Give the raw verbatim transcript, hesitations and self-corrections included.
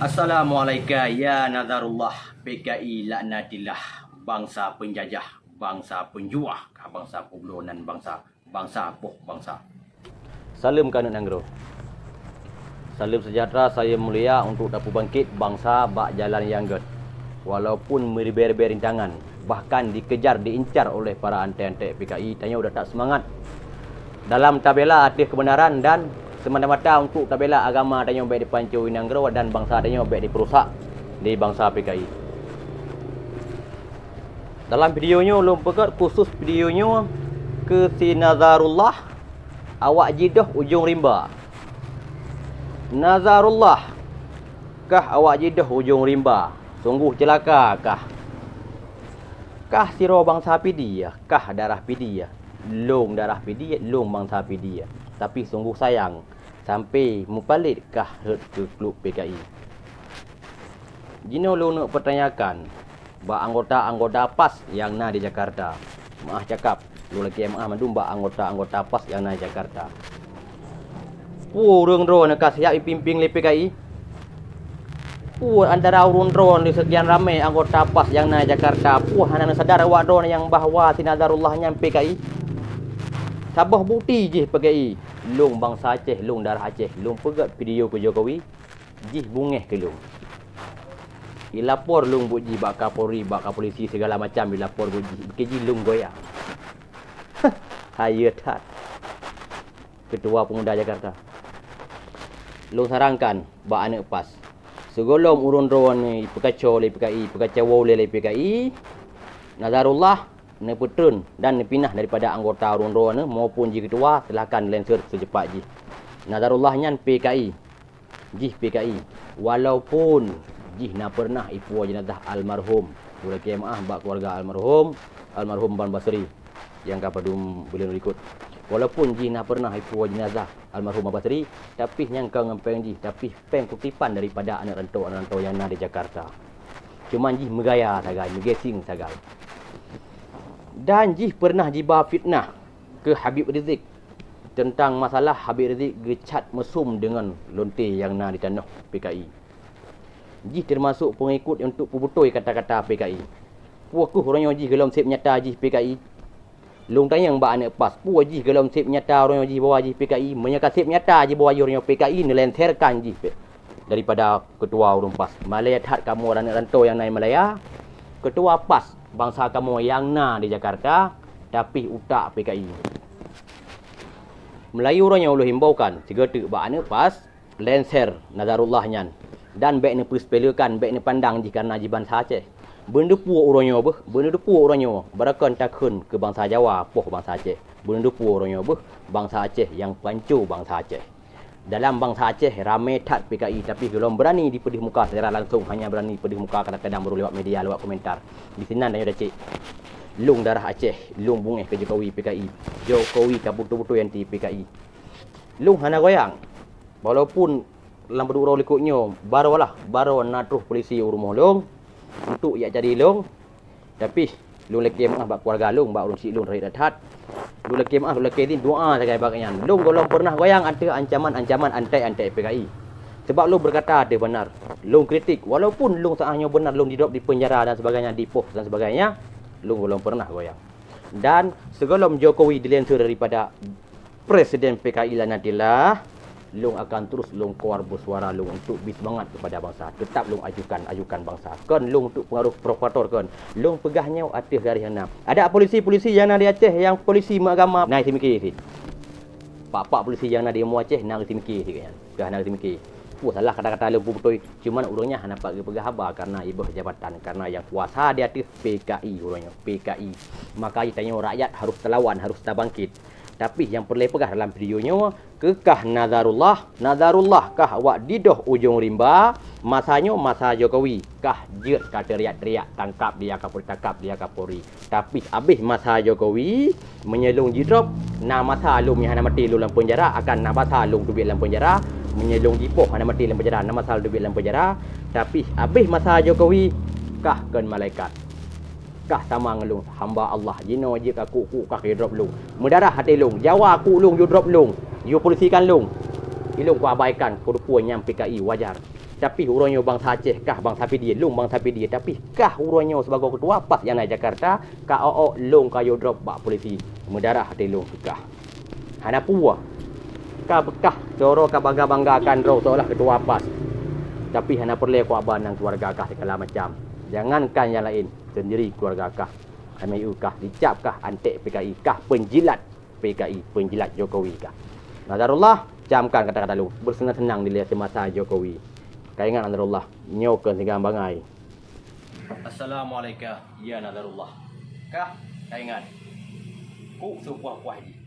Assalamualaikum ya Nazarullah, P K I laknatillah, bansa penjajah, bansa penjuah, ka bansa peubloe nan bansa, bansa boh bansa. Saleuem keu aneuk nanggroe. Saleuem sejahtera saya mulia untuk tapeubangkit bansa bak jalan nyang gét. Walaupun meuribée-ribée rintangan, bahkan dikejar, diincar oleh para antek-antek P K I, tanyoe udah that seumangat dalam tabela ateueh keubeunaran dan seumata-mata untuk tabela agama tanyoe bék dipanco nanggroe dan bansa tanyoe bék dipeurusak di bansa P K I. Dalam video nyoe lôn peugét khusus video nyoe keu si Nazarullah awak jidoh ujong rimba. Nazarullah kah awak jidoh ujong rimba, sungguh ceulaka kah. Kah sidroe bansa Pidie, kah darah Pidie, lôn darah Pidie, lôn bansa Pidie. Tapi sungguh sayang, sampai mupalét kah rhot keu klub P K I. Jinoe lôn neuk peutanyakan bak anggota-anggota pas nyang na di Jakarta. Meu'ah cakap, lôn lakée meu'ah mandum bak anggota-anggota pas nyang na di Jakarta. Peue ureuëng droeneuh ka siab jipimpin lé P K I? Peue antara ureuëng droeneuh di seukian ramé anggota pas nyang na di Jakarta, peue hana neusadar awak droeneuh nyang bahwa si Nazarullah nyan P K I? Saboh bukti jih P K I, lôn bansa Aceh, lôn darah Aceh, lôn peugét video keu Jokowi, jih bungéh keu lôn. Ilapor lôn buet jih bak Kapolri, bak Kapolisi, segala macam ilapor buet jih, keu jih lôn goyang. Hayeue that. Ketua Pemuda Jakarta. Lôn sarankan bak aneuk pas, sigohlom ureuëng droeneuh ipeukaco lé P K I, ipeukaco woe lé P K I, Nazarullah neupeutreun dan neupinah daripada anggota ureuëng droeneuh maupun jih ketua, silahkan lenseur seucepat jih. Nazarullah nyan P K I. Jih P K I, walaupun jih na peureunah ipuwoe jeunazah almarhum, ulôn lakée meu'ah bak keuluwarga almarhum, almarhum Ban Basri nyang ka padum buleuen likot. Walaupun jih na peureunah ipuwoe jeunazah almarhum Ban Basri, tapi nyang ka ngon péng jih, tapi péng kutipan daripada aneuk rantô-aneuk rantô nyang na di Jakarta. Cuman jih meugaya sagai, meugasing sagai. Dan jih peureunah jiba fitnah keu Habib Rizik teuntang masalah Habib Rizik geucat meusum deungon lonte nyang na di tanoh P K I. Jih teumasok peungikot untuk peubeutôi kata-kata P K I. Peue keuh uroe nyoe jih gohlom seb nyata jih P K I? Lôn tanyong bak aneuk pas, peue jih gohlom seb nyata uroe nyoe jih bahwa jih P K I? Meunyoe ka seb nyata jih bahwa jih uroe nyoe P K I, neulenserkan jih daripada ketua ureuëng pas. Malée that kamoe aneuk rantô nyang na di Malaya, ketua pas bansa kamoe nyang na di Jakarta, tapi utak P K I. Meulayu uroe nyoe ulôn himbaukan, sigoe teuk bak aneuk pas, lenser Nazarullah nyan, dan bék neupeusepelekan, bék neupandang jih kareuna jih bansa Aceh. Beuneudeupue uroe nyoe beuh, beuneudeupue uroe nyoe, barokon takheun keu bansa Jawa poh bansa Aceh. Beuneudeupue uroe nyoe beuh, bansa Aceh nyang panco bansa Aceh. Dalam bansa Aceh ramé that P K I, tapi gohlom beurani dipeudeuh muka secara langsong, hanya beurani peudeuh muka kadang-kadang baru lewat media, lewat komentar. Di sinan tanyoe dah cek. Lôn darah Aceh, lôn bungéh keu Jokowi P K I. Jokowi ka beutôi-beutôi anti P K I. Lôn hana goyang. Walaupun lam padub uroe likot nyoe, baroe lah, baroe na troh polisi u rumoh lôn untuk jak cari lôn, tapi lôn lakée meu'ah bak keuluwarga lôn, bak ureuëng syiek lôn rayeuk that-that. Lôn lakée meu'ah, lôn lakée izin doa sagai bak nyan. Lôn gohlom peureunah goyang ateueh ancaman-ancaman antek-antek P K I. Sebab lôn beukata ateueh beunar. Lôn kritik, walaupun lôn saát nyoe beunar lôn didrop di peunjara dan sebagainya, dipoh dan sebagainya, lôn gohlom peureunah goyang. Dan sigohlom Jokowi dilenser daripada Presiden P K I laknatillah, lôn akan terus lôn keluar bersuara lôn untuk bri seumangat kepada bansa. Tetap lôn ajukan, ajukan bansa. Kon lôn untuk pengaruh provokator kon. Lôn peugah nyoe ateueh garéh nyang na. Ada polisi-polisi nyang na di Aceh nyang polisi meuagama, na seumiké cit. Pak-pak polisi nyang na di Aceh na seumiké cit nyan. Peugah na seumiké. Peue salah kata-kata lôn peubeutôi. Cuman ureuëng nyan hana pat geupeugah haba karena iboh jabatan, karena nyang kuasa di ateueh P K I ureuëng nyoe, P K I. Maka tanyoe rakyat harus talawan, harus tabangkit. Tapi nyang peureulée peugah dalam video nyoe, keukah Nazarullah, Nazarullah kah awak didoh ujong rimba, masa nyoe masa Jokowi, kah jeuet ka teriak-teriak, "Tangkap dia Kapolri, tangkap dia Kapolri." Tapi abéh masa Jokowi, meunyoe lôn jidrop, na masa lôn nyang hana maté lôn lam peunjara, akan na masa lôn teubiet lam peunjara, meunyoe lôn jipoh hana maté lam peunjara, na masa lôn teubiet lam peunjara. Tapi abéh masa Jokowi, kah kon malaikat. Kah sama ngon lôn, hamba Allah, jinoe jeuet ka kuk-kuk kah jidrop lôn. Meudarah até lôn, Jawa kuk lôn, jidrop lôn, jipolisikan lôn. Ilôn kuabaikan, keureupue nyang P K I wajar. Tapi uroe nyoe bansa Aceh kah, bansa Pidie, lôn bansa Pidie, tapi kah uroe nyoe sibagoe keutua pas nyang na Jakarta, ka ôk-ôk lôn ka yue drop bak polisi, meudarah até lôn keu kah. Hana peue. Ka beukah sidroe ka bangga-banggakan droe seolah keutua pas. Tapi hana peureulée kuaba nan keuluwarga kah sigala macam. Jangankan nyang laén, seundiri keuluwarga kah. Hana yue kah, dicap kah anték P K I, kah peunjilat P K I, peunjilat Jokowi kah. Nazarullah, camkan kata-kata lôn, beuseunang-seunang dilée seumasa Jokowi. Ka ingat Nazarullah, nyoe keuh sigang bangai. Assalamualaikum, ya Nazarullah. Kah, ka ingat. Kuk seupuah-puah jih.